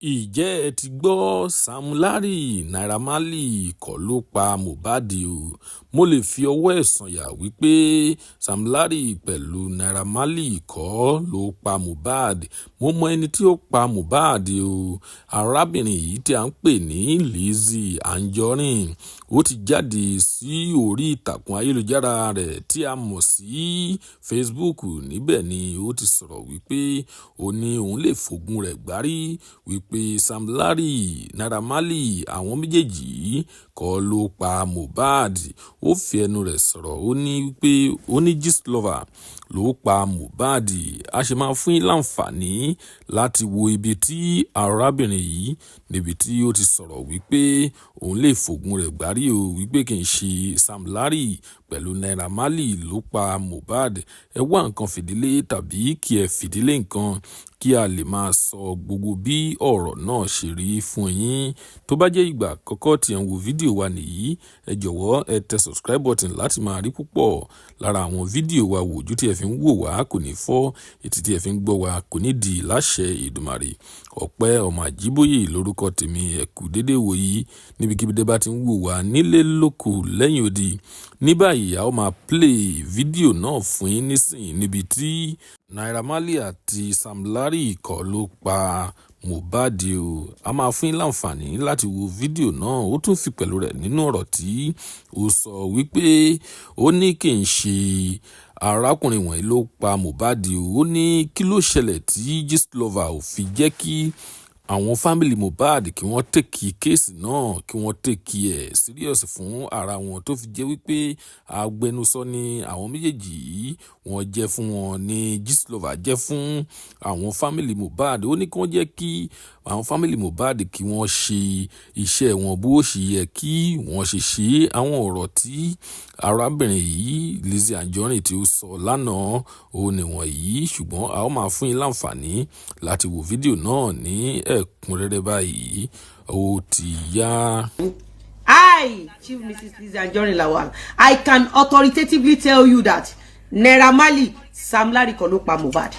Ǹjẹ́ ẹ ti gbọ́, Sam Larry, Naira Marley kọ́ ló pa Mohbad o. Mo lè fi ọwọ́ ẹ̀ sọ̀yà wí pé Sam Larry pẹ̀lú Naira Marley kọ́ ló pa Mohbad. Mo mọ ẹni tí ó pa Mohbad o. Arábìnrin yìí tí à ń pè ní Lizzy Anjorin, ó ti jáde sí orí ìtàkùn ayélujára rẹ̀ tí a mọ̀ sí Facebook. Níbẹ̀ ni ó ti sọ̀rọ̀ wípé ó ní òun lè fògùn rẹ̀ gbárí wípé Sam Larry, Naira Marley, àwọn méjèèjì kọ́ ló pa Mohbad. Ó fi ẹnu rẹ̀ sọ̀rọ̀, ó ní wípé ó ní Gistlover ló pa Mohbad. A ṣe máa fún yín láǹfààní láti wo ibi tí arábìnrin yìí níbi tí ó ti sọ̀rọ̀ wípé òun lè fògùn rẹ̀ gbárí o, wípé kì í ṣe Sam Larry pẹ̀lú Naira Marley ló pa Mohbad. Ẹ wá nǹkan fìdílé tàbí kí ẹ fìdílé nǹkan kí a lè máa sọ gbogbo bí ọ̀rọ̀ náà ṣe rí fún yín. Tó bá jẹ́ ìgbà àkọ́kọ́ tí ẹ̀ ń wo fídíò wa nìyí, ẹ jọ̀wọ́ ẹ tẹ subscribe button láti máa rí púpọ̀ lára àwọn fídíò wa wò. Ojú tí ẹ fi ń wò wá kò ní fọ́, etí tí ẹ fi ń gbọ́ wa kò ní di láṣẹ Èdùmàrè. Ọpẹ́ ọmọ Àjíbóyè lórúkọ tèmi. Ẹ kú dédé wò yìí níbikíbi tẹ́ bá ti ń wò wá nílé lóko lẹ́yìn odi. Ní báyìí, a ó máa play fídíò náà fún yín nísìnyí níbi tí Naira Marley àti Sam Larry kọ́ ló pa Mohbad o. A máa fún yín láǹfààní láti wo fídíò náà. Ó tún fi pẹ̀lú rẹ̀ nínú ọ̀rọ̀ tí ó sọ wípé ó ní kì í ṣe arákùnrin wọ̀nyí ló pa Mohbad o. Ó ní kí ló ṣẹlẹ̀ tí Gistlover ò fi jẹ́ kí àwọn family Mohbad kí wọ́n take case náà, kí wọ́n take ẹ̀ serious fún ara wọn, tó fi jẹ́ wípé agbẹnusọ ni àwọn méjèèjì yìí wọ́n jẹ́ fún wọn ní Gistlover jẹ́ fún àwọn family Mohbad. Ó ní kí wọ́n jẹ́ kí àwọn family Mohbad kí wọ́n ṣe iṣẹ́ wọn bó ṣe yẹ kí wọ́n ṣe ṣe. Àwọn ọ̀rọ̀ tí arábìnrin yìí, Lizzy Anjorin, tí ó sọ lánàá ó nìwọ̀nyí, ṣùgbọ́n a ó máa fún yín láǹfààní láti wo fídíò náà ní ẹ̀kúnrẹ́rẹ́ báyìí. Ó ti yá. I, Chief Mrs. Lizzy Anjorin Lawal, I can authoritatively tell you that Naira Marley, Sam Larry kọ́ ló pa Mohbad.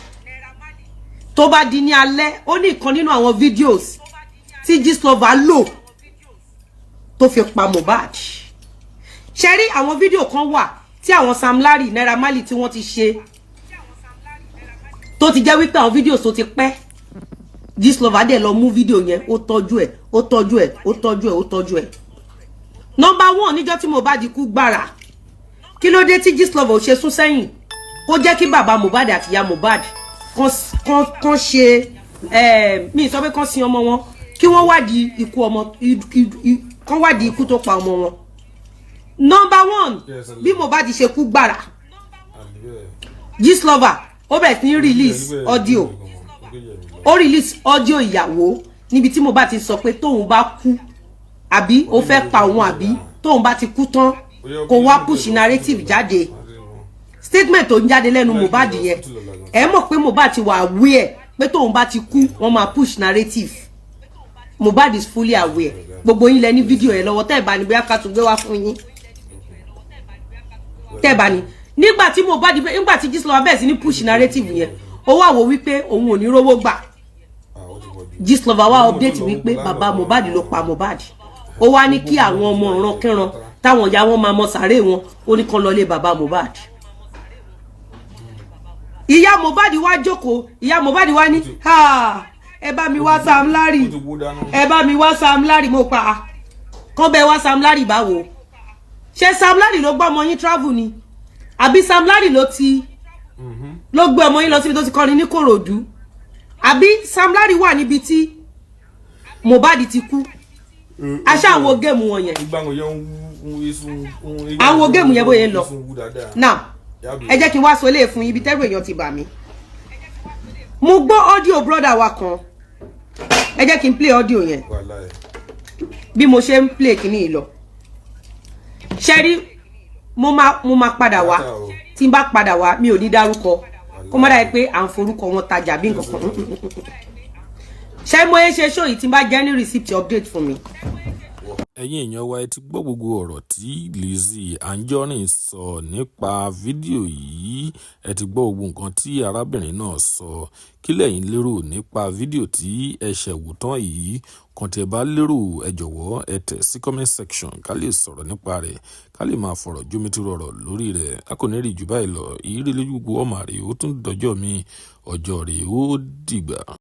Tó bá di ní alẹ́, ó ní ìkan nínú àwọn videos tí Gistlover lò tó fi pa Mohbad. Ṣe rí àwọn fídíò kan wà tí àwọn Sam Larry, Naira Marley tí wọ́n ti ṣe, tó ti jẹ́ wípé àwọn fídíò tó ti pẹ́, Gistlover dẹ̀ lọ mú fídíò yẹn, ó tọ́jú ẹ̀, ó tọ́jú ẹ̀, ó tọ́jú ẹ̀, ó tọ́jú ẹ̀. Number one, níjọ́ tí Mohbad kú gbàrà, kí ló dé tí Gistlover ò ṣe sún sẹ́yìn kó jẹ́ kí bàbá Mohbad àti ìyá Mohbad kán ṣe mi sọ pé kán sin ọmọ wọn, kí wọ́n wádìí ikú ọmọ, kán wádìí ikú tó pa ọmọ wọn? Number one, bí Mohbad ṣe kú gbàrà, Gistlover ó bẹ̀rẹ̀ sí ní release audio. Ó release audio ìyàwó níbi tí Mohbad ti sọ pé tóun bá kú, àbí ó fẹ́ pa òun, àbí tóun bá ti kú tán, kó wá push narrative jáde. Statement tó ń jáde lẹ́nu Mohbad yẹn, ẹ mọ̀ pé Mohbad ti wà aware pé tóun bá ti kú, wọ́n máa push narrative. Mohbad is fully aware. Gbogbo yín lẹ ní fídíò yẹn lọ́wọ́. Tẹ́ ẹ̀ bá ní, bóyá ká tún gbé wá fún yín. Tẹ́ ẹ̀ bá ní, nígbà tí Mohbad, nígbà tí Gistlover bẹ̀rẹ̀ sí ní push narrative yẹn, ó wà wò wípé òun ò ní rówó gbà. Gistlover wá update wípé bàbá Mohbad ló pa Mohbad. Ó wá ní kí àwọn ọmọ ọ̀ràn kẹran táwọn ìyá wọn máa mọ sàárè wọn, ó ní kán lọ lé bàbá Mohbad. Ìyá Mohbad wá jókòó. Ìyá Mohbad wá ní, "Ẹ bá mi wá Sam Larry, ẹ bá mi wá Sam Larry." Mo pa kán bẹ wá Sam Larry báwo? Ṣé Sam Larry ló gbọ́ ọmọ yín travel ni, àbí Sam Larry ló ti ló gbé ọmọ yín lọ síbi tó ti kọrin ní Kòròdú, àbí Sam Larry wà níbi tí Mohbad ti kú? Aṣá àwọn game wọn yẹn, àwọn game yẹn bóyá ń lọ now. Ẹ jẹ́ kí n wá sọ eléyìí fún ibi tẹ́rù èèyàn ti bà mí. Mo gbọ́ audio brother wa kan. Ẹ jẹ́ kí n play audio yẹn. Bí mo ṣe ń play kíní yìí lọ, ṣe rí, mo máa padà wá. Tí n bá padà wá, mi ò ní dárúkọ, kó má dàbí pé à ń forúkọ wọn tajà bí nǹkan kan. Ṣé mo ṣe show yìí, tí n bá jẹ́ ní receipt update fún mi. Ẹ̀yin èèyàn wa, ẹ ti gbọ́ gbogbo ọ̀rọ̀ tí Lizzy Anjorin sọ nípa fídíò yìí. Ẹ ti gbọ́ gbogbo nǹkan tí arábìnrin náà sọ. Kí lẹ̀yin lérò nípa fídíò tí ẹ ṣẹ̀ wò tán yìí? Kan tí ẹ bá lérò, ẹ jọ̀wọ́ ẹ tẹ̀ sí comment section ká lè sọ̀rọ̀ nípa rẹ̀, ká lè máa fọ̀rọ̀ jómitóró ọ̀rọ̀ lórí rẹ̀. A kò ní rí jù báyìí lọ. Ìrírí lójú gbogbo ọmọ rẹ̀. Ó tún dọjọ́ mi, ọjọ́ rẹ̀, ó dìgbà.